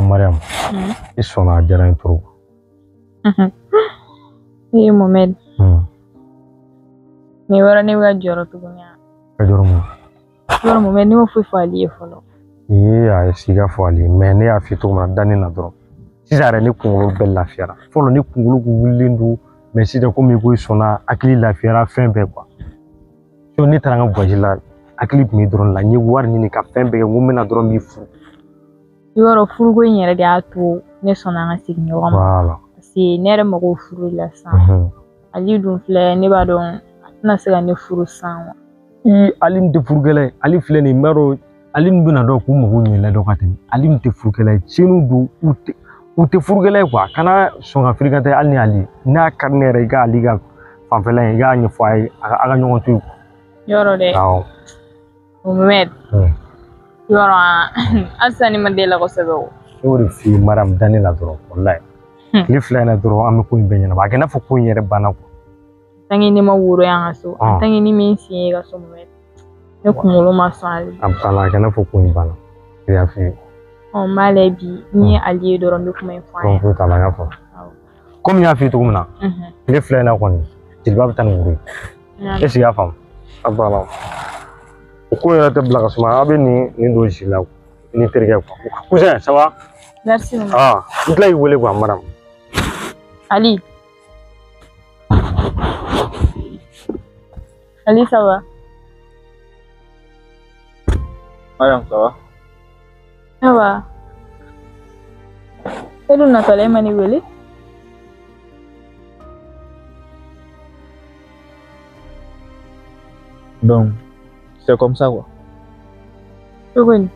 Ah Mariam, i sɔnna a diyara n ye trop. Ee Mohamed. Nin yɔrɔ ne bɛ ka jɔrɔ tuguni. Ka jɔrɔ mun? Yɔrɔ Mohamed, ne ma foyi fɔ Ali ye fɔlɔ. Ee a ye siga fɔ Ali ye, mais ne y'a f'i ye cogo min na, da ne na dɔrɔn. Sisan yɛrɛ ne kunkolo bɛɛ lafiyara. Fɔlɔ ne kunkolo kun wulilen don, mais sisan komi i ko i sɔnna, hakili lafiyara fɛn bɛɛ quoi. Sinon ne taara n ka voyage la, hakili tun bɛ dɔrɔn la, n ye wari ɲini ka fɛn bɛɛ kɛ, n ko n bɛna dɔrɔn n b'i furu. I b'a dɔn furuko in yɛrɛ de y'a to ne sɔnna an ka segin ɲɔgɔn ma. Voilà. Parce que ne yɛrɛ mago furu la sisan. Ali dun filɛ, ne b'a dɔn a tɛna se ka ne furu sisan wa. I Ali nin tɛ furukɛla ye. Ali filɛ nin ye, n b'a dɔn Ali nin bɛna dɔn k'u mago ɲɛ la dɔn ka tɛmɛ. Ali nin tɛ furukɛla ye, tiɲɛniw don, u tɛ furukɛla ye quoi. Kana sɔn ka fréquenter hali ni Ali. N'a ka di ne yɛrɛ i ka Ali ka fanfɛla in, i k'a ɲɛfɔ a ye, a ka ɲɔgɔn to yen. Yɔrɔ dɛ. Awɔ. Mohamed. Yɔrɔ halisa ne ma deli la kosɛbɛ o. Ne y'o de f'i ye Mariam, da ne la dɔrɔn walayi. Tile 2 in na dɔrɔn an bɛ ko in bɛɛ ɲɛnabɔ. A kɛ i n'a fɔ ko in yɛrɛ banna quoi. Tant que ne ma woro yan ka so, tant que ne min sen ye ka so Mohamed, ne kunkolo ma sɔn hali. A banna, a kɛ i n'a fɔ ko in banna. Ne y'a f'i ye. Ɔ n b'a lajɛ bi, ni ye Ali ye dɔrɔn n bɛ kuma in fɔ a ɲɛna. Foyi t'a la, n y'a faamu. Komi n y'a f'i ye cogo min na, tile 2 in na kɔni, jeliba bɛ taa ni woro ye. Est-ce que i y'a faamu? A banna. O ko yɛrɛ tɛ bila ka suma, a bɛ nin don si la ni terikɛ quoi. Cousin, ça va? Merci. Ah, n tila k'i wele quoi, madame. Ali. Ali, ça va? Mariam, ça va? Ça va. E dun natɔ la, e ma ne wele? Donc, c'est comme ça quoi. Cogo di?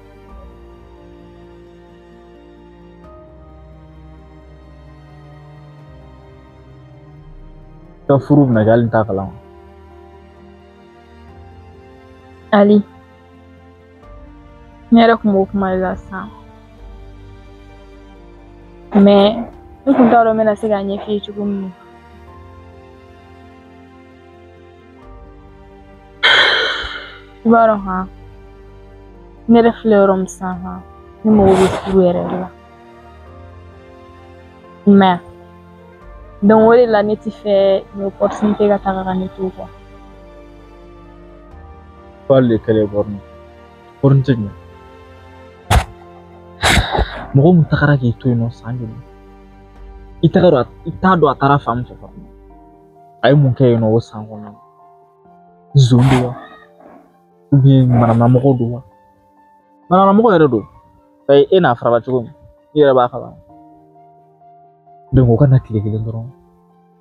Ka furu bɛna kɛ hali n t'a kalama. Ali, ne yɛrɛ kun b'o kuma de la sisan. Mais n kun t'a dɔn n bɛna se k'a ɲɛf'i ye cogo min na. I b'a dɔn han, ne yɛrɛ filɛ yɔrɔ min sisan han, ne mago bɛ furu yɛrɛ de la. Mais donc o de la ne ti fɛ nin opportunité ka taga ka ne to quoi. Parle de quelle opportunité? Opportunité jumɛn? Mɔgɔ min tagara k'i to yen nɔ san joli? I t'a dɔn a taara fan min fɛ fana. A ye mun kɛ yen nɔ o san kɔnɔna na? Zon don wa? Ou bien manamanamɔgɔ don wa? Manamanamɔgɔ yɛrɛ don. E n'a farala cogo min, i yɛrɛ b'a kalama. Donc o kana tile kelen dɔrɔn,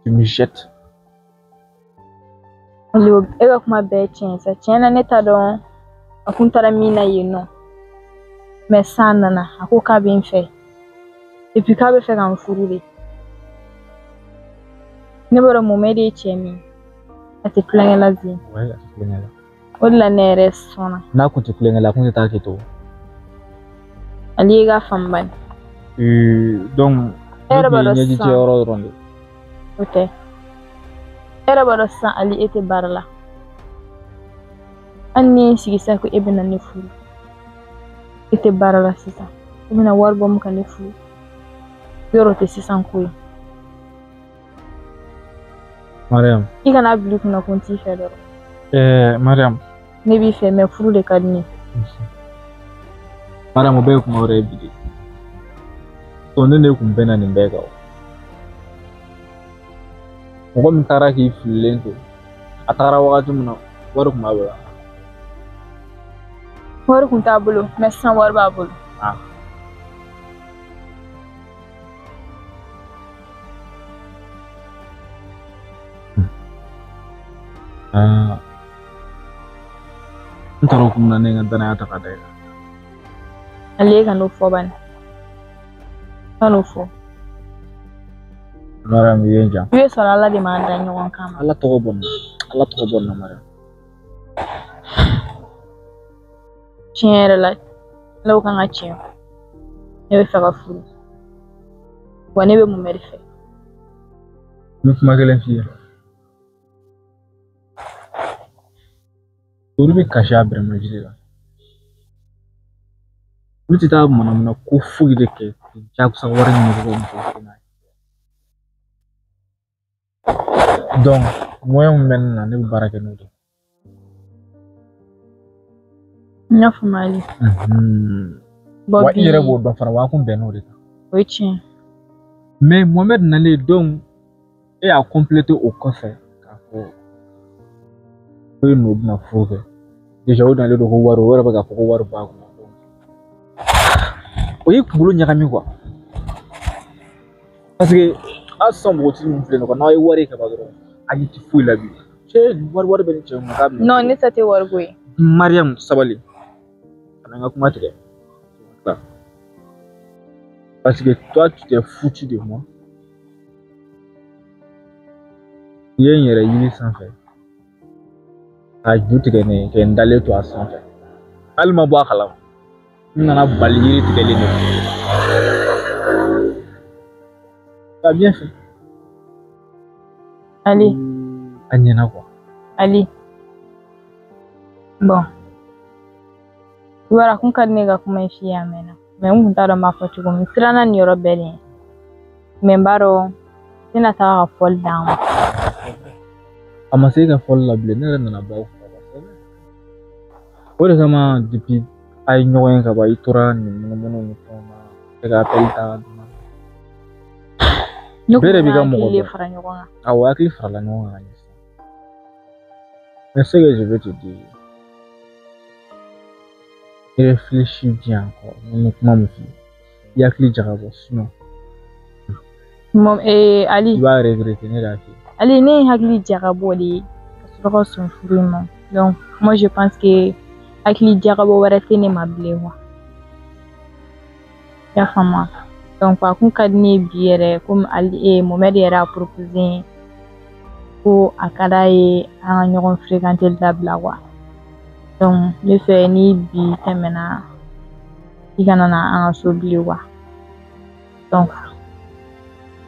tu me jettes. Ali, e ka kuma bɛɛ ye tiɲɛ sa. Tiɲɛ na ne t'a dɔn a kun taara min na yen nɔ. Mais san nana, a ko k'a bɛ n fɛ. Et puis k'a bɛ fɛ ka n furu de. Ne b'a dɔn Mohamed ye cɛ min ye, a tɛ tulonkɛ la bi. Ouais, a tɛ tulonkɛ la. O de la ne yɛrɛ sɔnna. N'a kun tɛ tulonkɛ la, a kun tɛ taa kɛ to. Ali ye ka faamu bani. Donc, E yɛrɛ b'a dɔn ɲɛji sisan. cɛ yɔrɔ dɔrɔn de. O tɛ. E yɛrɛ b'a dɔn sisan Ali e tɛ baara la. Hali ni ye n sigi sisan ko e bɛna ne furu. E tɛ baara la sisan. E bɛna wari bɔ min ka ne furu. Yɔrɔ tɛ sisan ko ye. Mariam. I kana bila i kunna ko n t'i fɛ dɔrɔn. Mariam. Ne b'i fɛ mais furu de ka di ne ye. Mariam, o bɛɛ ye kuma wɛrɛ ye bi de. Ne kun bɛnna nin bɛɛ kan o. Mɔgɔ min taara k'i fililen to, a tagara wagati min na, wari kun b'a bolo. Wari kun t'a bolo, mais sisan wari b'a bolo. Ah. Ah. N taara o kun na ne ye n ka danaya ta ka da i kan. Ale ka n'o fɔ bani. Ka n'o fɔ. Mariam, i ye n jan. I bɛ sɔrɔ Ala de m'an da ɲɔgɔn kama. Ala tɔgɔ bɔ n na. Ala tɔgɔ bɔ n na, Mariam. Tiɲɛ yɛrɛ la, Ala ko k'an ka tiɲɛ fɔ. Ne bɛ fɛ ka furu. Wa ne bɛ Mohamed fɛ. N bɛ kuma kelen f'i ye. Olu bɛ kasi a bɛrɛma jiri la. Olu tɛ taa manamana ko foyi de kɛ. Jagosa wari ɲini ko muso furu n'a ye. Donc moyen min bɛ ne na, ne bɛ baara kɛ n'o de ye. N y'a faamu Ali. Bon Wa i bi yɛrɛ b'o dɔn fana, wa an kun bɛnn'o de kan. O ye tiɲɛ. Mais Mohamed nalen, donc e y'a complété o kɔfɛ k'a fɔ ko e n'o bɛna furu kɛ. Déjà o nalen don ko wari, o yɛrɛ bɛ k'a fɔ ko wari b'a kun. O y'i kunkolo ɲagami quoi. Parce que hali sisan npogotigi ninnu filɛ nin ye, n'aw ye wari ye ka ban dɔrɔn, hakili tɛ foyi la bilen. Cɛ wari bɛ nin cɛ kun k'a bɛna. Non, ne ta tɛ wariko ye. Mariam, sabali. Kana n ka kuma tigɛ. Parce que toi, tu t'es foutu de moi. I ye n yɛrɛ yiri sanfɛ. K'a ju tigɛ ne ye, kɛ n dalen to a sanfɛ. Hali ma bɔ a kalama. N nana bali yiri tigɛlen de ma. T'as bien fait. Ali. A ɲɛna quoi. Ali. Bon. I b'a dɔn a kun ka di ne ka kuma in f'i ye a mɛnna. Mais n kun t'a dɔn n b'a fɔ cogo min. N siranna nin yɔrɔ bɛɛ de ɲɛ. Mais n b'a dɔn n tɛna taga ka fɔli d'an ma. A ma se ka fɔli la bilen, ne yɛrɛ nana bɔ aw kunna. O de kama depuis a ye ɲɔgɔn ye ka ban, i tora nin munumunu ni fɛnw na, e ka appel ta ka d'u ma. Ne kun Bɛɛ de b'i ka bɛ mɔgɔ hakili de dɔn. fara ɲɔgɔn kan. Awɔ, hakili farala ɲɔgɔn kan ka ɲɛsin. Mais ce que je veux te dire, réfléchis bien encore. N ye kuma min f'i ye, i hakili jagabɔ, sinon Mɔ Ali. I b'a regretter, ne de y'a f'i ye. Ali, ne ye hakili jagabɔ de ye ka sɔrɔ ka sɔn furu in ma. Donc moi je pense que hakili jagabɔ wɛrɛ tɛ ne ma bilen quoi. I y'a faamu wa? Donc a kun ka di ne ye bi yɛrɛ, komi Ali Mohamed yɛrɛ y'a proposé n ye ko a ka d'a ye an ka ɲɔgɔn fréquenter dabila quoi. Donc n bɛ fɛ ni bi tɛmɛna, i kana na an ka so bilen quoi. Donc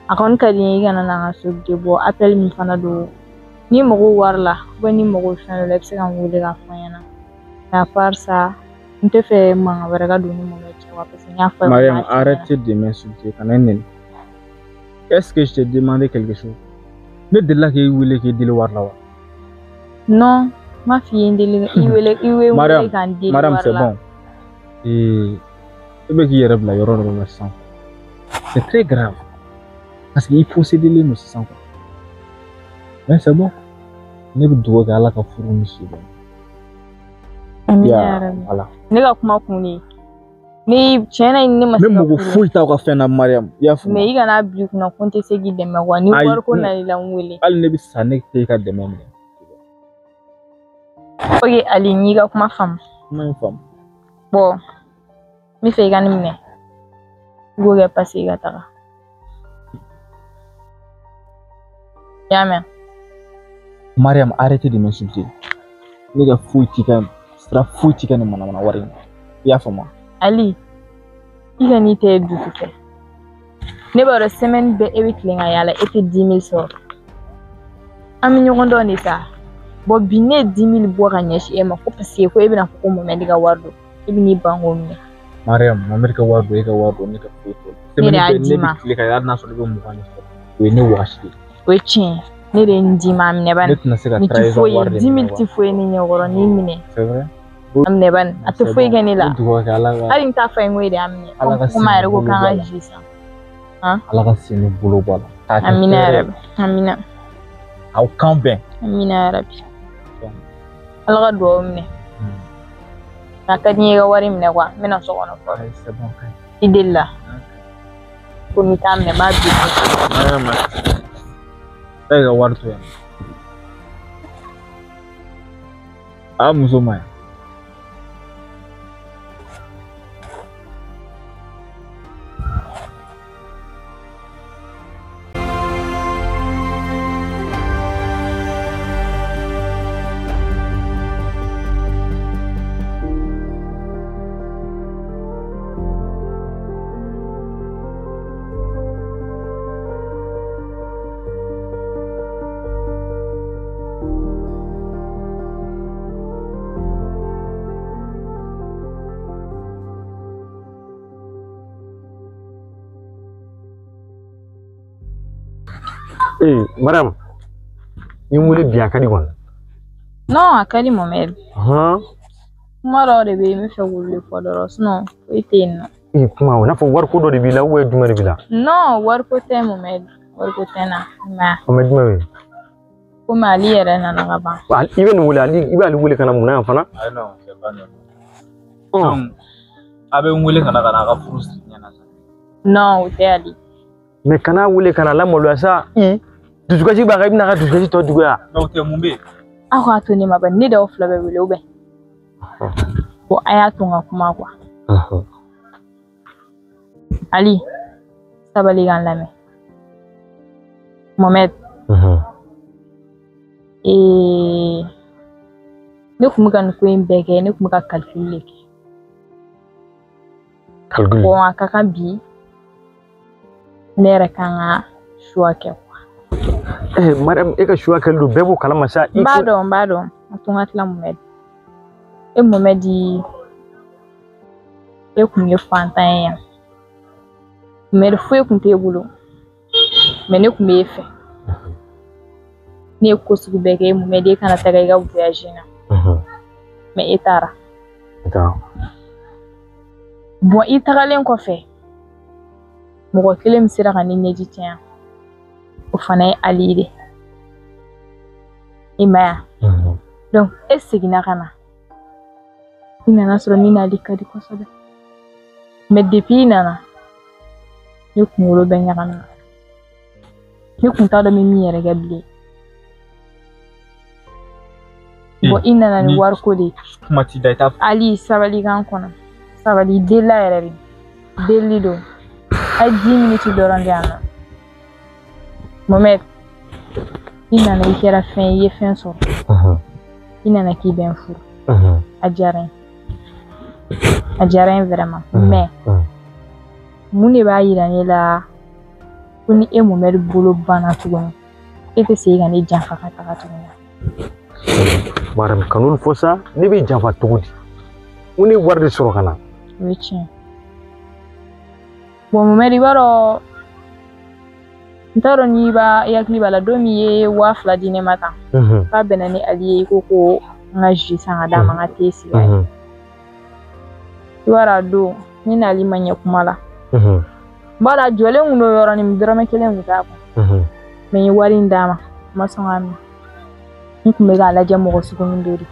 a kɔni ka di n ye i kana na an ka so bilen. Bon, appel min fana don, n'i mago wari la ou bien n'i mago fɛn dɔ la, i bɛ se ka n wele k'a fɔ n ɲɛna. Mais à part ça, n tɛ fɛ mankan wɛrɛ ka don ni Mohamed cɛ quoi, parce que n y'a fɔ a ye. Mariam, arrêtez de m'insulter. Kana n nɛni. Est-ce que je t'ai demandé quelque chose? Ne delila k'e wele k'e deli wari la wa? Non, n m'a f'i ye n deli i wele i ye n wele Mariam, ka n deli Mariam, wari c'est la. bon. Et e bɛ k'i yɛrɛ bila yɔrɔ dɔ la sisan. C'est très grave. Parce que i possédelen don sisan quoi. Mais c'est bon. Ne bɛ dugawu kɛ Ala ka furu ni si bɛn. Amina yarabi. Voilà. Ne ka kuma kun de ye. Ni tiɲɛ na ne ma Ne se ka mago furu. foyi t'aw ka fɛn na, Mariam. I y'a faamu? Mais i kana bila i kunna ko n tɛ se k'i dɛmɛ quoi. Ni Ayi, wariko nana i la, n wele. Hali ne bɛ sa, ne tɛ i ka dɛmɛ minɛ. Ok Ali, n y'i ka kuma faamu. Kuma in faamu. Bon, n bɛ fɛ i ka nin minɛ. I k'o kɛ pase i ka taga. I y'a mɛn? Mariam, arrêtez de m'insulter. Ne ka foyi t'i ka sira foyi t'i ka nin manamana wari in na. I y'a faamu wa? Ali, i kan'i tɛ dusu fɛ. Ne b'a dɔn semaine bɛɛ e bɛ tilen ka yaala, e tɛ 10 000 sɔrɔ. An bɛ ɲɔgɔn dɔn de sa. Bon bi ne ye 10 000 bɔ ka ɲɛsin e ma ko parce que ko e bɛna fɔ ko Mohamed ka wari don. E bɛ n'i ban k'o minɛ. Mariam, Mohamed ka wari don, e ka wari don, ne ka foyi t'o la. Ne de Semaine y'a bɛɛ d'i ne ma. bɛ tile ka yaala, hali n'a sɔrɔ ne bɛ 20 de sɔrɔ. O ye ne wɔsi de ye. O ye tiɲɛ ye. Ne de ye nin d'i ma, a minɛ Ne bani. tɛna se ka Nin tɛ trahison foyi ye. wari de 10 000 minɛ tɛ quoi. foyi ye ne ɲɛkɔrɔ, n'i minɛ. C'est vrai? A minɛ bani. A tɛ C'est foyi bon. kɛ ne la. Ne dugawu kɛ Ala ka Hali n t'a fɔ a ye n ko e de y'a minɛ. Ala ka Komi a yɛrɛ ko sen k'an bolo bɔ a ka la. zi san. Han? Ala ka sen ni bolo bɔ a la. K'a kɛ Amina hɛrɛ ye. yarabi. Amina. Aw kan bɛn. Amina yarabi. Ala ka duwawu minɛ. A ka di n ye i ka wari minɛ quoi. N bɛna so kɔnɔ fɔlɔ. Ayi, c'est bon. I delila. Komi i t'a minɛ, n b'a bila. Mariam, e ka wari to yan. A muso ma ɲi. Madame, i n wele bi a ka di kɔni. Non, a ka di Mohamed. Hɔn. Kuma dɔw de bɛ yen n bɛ fɛ k'olu de fɔ dɔrɔn, sinon foyi tɛ yen nɔ. Ee kuma o n'a fɔ wariko dɔ de b'i la ou bien jumɛn de b'i la? Non, wariko tɛ Mohamed, wariko tɛ n na. Mais O mɛ jumɛn bɛ yen? Komi Ali yɛrɛ nana ka ban. I bɛ nin wele Ali, i b'ale wele ka na mun na yan fana? Ayi non, c'est pas normal. Donc a bɛ n wele ka na a ka furu siri ɲɛna sa. Non, o tɛ Ali. Mais kana wele ka na lamaloya sa. I dusukasi b'a kan, i bɛna a ka dusukasi tɔ juguya. Mais o tɛ, mun bɛ yen? Aw k'a to ne ma bani, ne d'aw fila bɛɛ wele ou bien? Bon, a y'a to n ka kuma quoi. Ali, sabali ka n lamɛn. Mohamed. Ne kun bɛ ka nin ko in bɛɛ kɛ, ne kun bɛ ka calcul de kɛ. Calcul. Bon, a ka kan bi ne yɛrɛ kan ka choix kɛ quoi. Mariam, e ka choix kɛlen don, bɛɛ b'o kalama sa. N b'a dɔn, n b'a dɔn. A to n ka tila Mohamed. E Mohamed, e kun ye fantan ye yan. Mohamed, foyi kun t'e bolo. Mais ne kun b'e fɛ. Ne ye ko sugu bɛɛ kɛ Mohamed, e kana taga i ka voyage na. Mais e taara. Bon, i tagalen kɔfɛ, mɔgɔ kelen min sera ka ne ɲɛji cɛn, o fana ye Ali de. I ma ye wa? Donc e seginna ka na. I nana sɔrɔ ne n'Ali ka di kosɛbɛ. Mais depuis i nana, ne kunkolo bɛɛ ɲagamina. Ne kun t'a dɔn n bɛ min yɛrɛ kɛ bilen. Bon, i nana ni wariko de ye. Kuma t'i da i t'a fɔ. Ali, sabali k'an kɔnɔ. Sabali, delila yɛrɛ de. Delili don. A ye 10 minutes dɔrɔn di yan nɔ. Mohamed, i nana i kɛra fɛn ye, i ye fɛn sɔrɔ. I nana k'i bɛ n furu. A diyara n ye. A diyara n ye vraiment. Mais mun de b'a yira ne la ko ni e Mohamed bolo banna tuguni, e tɛ segin ka ne janfa ka taga tuguni? Mariam, kan'olu fɔ sa, ne bɛ janfa cogo di? Ko ne wari de sɔrɔ ka na. O ye tiɲɛ. Bon Mohamed, i b'a dɔn, n t'a dɔn n'i b'a i hakili b'a la don min i ye 2000 di ne ma tan. K'a bɛnna ni Ali ye, i ko ko n ka jus san ka d'a ma, n ka te sigi a ye. I b'a dɔn a don ne n'Ali ma ɲɛ kuma la. N b'a dɔn a jɔlen kun don yɔrɔnin dɔrɔmɛ kelen kun t'a kun. Mais n ye wari in d'a ma, n ma sɔn k'a minɛ. N kun bɛ k'a lajɛ mɔgɔ sugu min don de.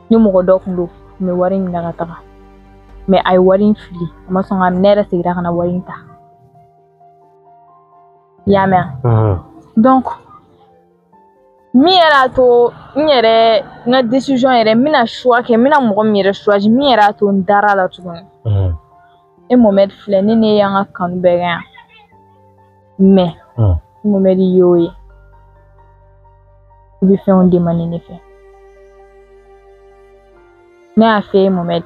Ni mɔgɔ dɔ kun don, n kun bɛ wari in minɛ ka taga. Mais a ye wari in fili, a ma sɔn k'a minɛ, ne yɛrɛ seginna ka na wari in ta. I y'a mɛn wa? Donc min yɛrɛ y'a to n yɛrɛ n ka décision yɛrɛ, n bɛna choix kɛ, n bɛna mɔgɔ min yɛrɛ choisi, min yɛrɛ y'a to n dar'a la tuguni. E Mohamed filɛ, ne ne y'an ka kanu bɛɛ kɛ yan. Mais Mohamed y'o ye. I bɛ fɛnw demandé ne fɛ. Ne y'a f'e ye Mohamed,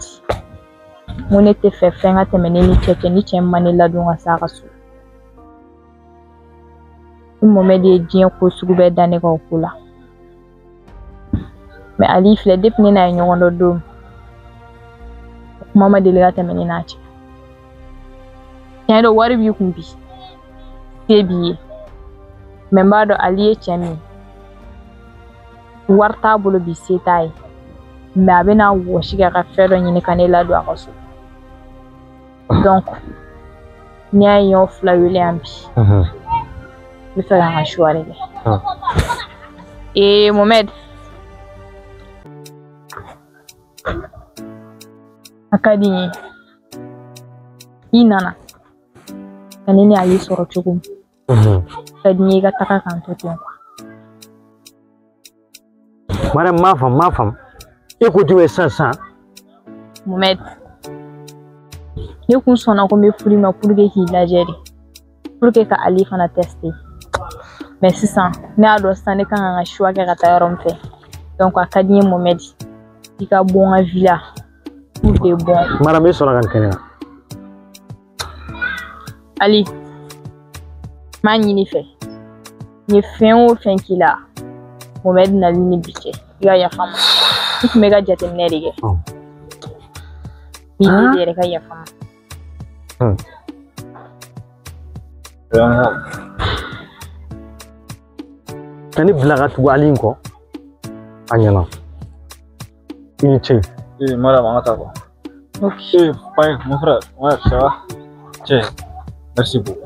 n ko ne tɛ fɛ fɛn ka tɛmɛ ne ni cɛ cɛ, ni cɛ ma ne ladon ka s'a ka so. Ni Mohamed ye diɲɛ ko sugu bɛɛ da ne kan o ko la. Mais Ali filɛ, depuis ne n'a ye ɲɔgɔn dɔn don min, kuma ma deli ka tɛmɛ ne n'a cɛ. Tiɲɛ don, wari b'i kun bi, se b'i ye. Mais n b'a dɔn Ali ye cɛ min ye, wari t'a bolo bi, se t'a ye. Mais a bɛna wɔsi kɛ ka fɛn dɔ ɲini ka ne ladon a ka so. Donc n'i y'a ye n y'aw fila wele yan bi, n bɛ fɛ k'an ka choix de kɛ. Ee Mohamed, a ka di n ye i nana ka ne ni Ali sɔrɔ cogo min, ka di n ye i ka taga k'an to ten quoi. Mariam, m'a faamu, m'a faamu. E ko jumɛn sisan sisan? Mohamed, ne kun sɔnna ko n bɛ furu i ma pour que k'i lajɛ de, pour que ka Ali fana tester. Mais sisan ne y'a dɔn sisan ne kan ka n ka choix kɛ ka taa yɔrɔ min fɛ. Donc a ka di n ye Mohamed, i ka bɔ n ka vie la pour de bon. Mariam, e sɔnna ka nin kɛ ne la? Ali, n m'a ɲini i fɛ. N ye fɛn o fɛn k'i la, Mohamed nali ni bi cɛ, i ka yafa n ma. N kun bɛ ka jateminɛ de kɛ. N b'i deli yɛrɛ ka yafa n ma. Ka ne bila ka tugu Ali in kɔ. A ɲɛna. I ni ce. Eh, madame, an ka taa quoi. Ok. Eh, ouais, mon frère, ouais, ça va? Cɛ, merci beaucoup.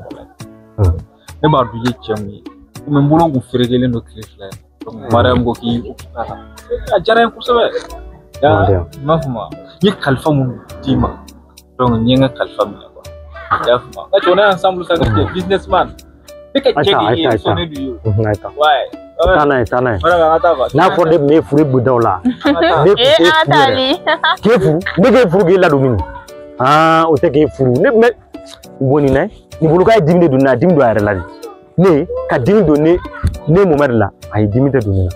Ne b'a dɔn i ye cɛ mun ye. Komi n bolo kun ferekelen don tile 2 ye. Donc, Mariam ko k'i occuper a la. A diyara n ye kosɛbɛ. Ya, n m'a faamu. N ye kalifa mun d'i ma. Donc, n ye n ka kalifa minɛ quoi. I y'a faamu. N ka cɛ, on est ensemble sa cɛ, businessman. Ne ka cɛ de ye sɔnnen don i ye. Ouais. Taa n'a ye, taa n'a ye. Mariam, an ka taa quoi. N'a fɔra ne tun b'e furu e bɛ da o la. Ne tun t'e furu yɛrɛ. K'e furu? Ne k'e furu k'e ladon min? Aa, o tɛ k'e furu. Ne tun bɛ bɔ nin na. Nin bolo k'a ye dimi de don ne la, dimi don a yɛrɛ la de. Ne ka dimi don ne Mohamed la, ayi dimi tɛ don ne la.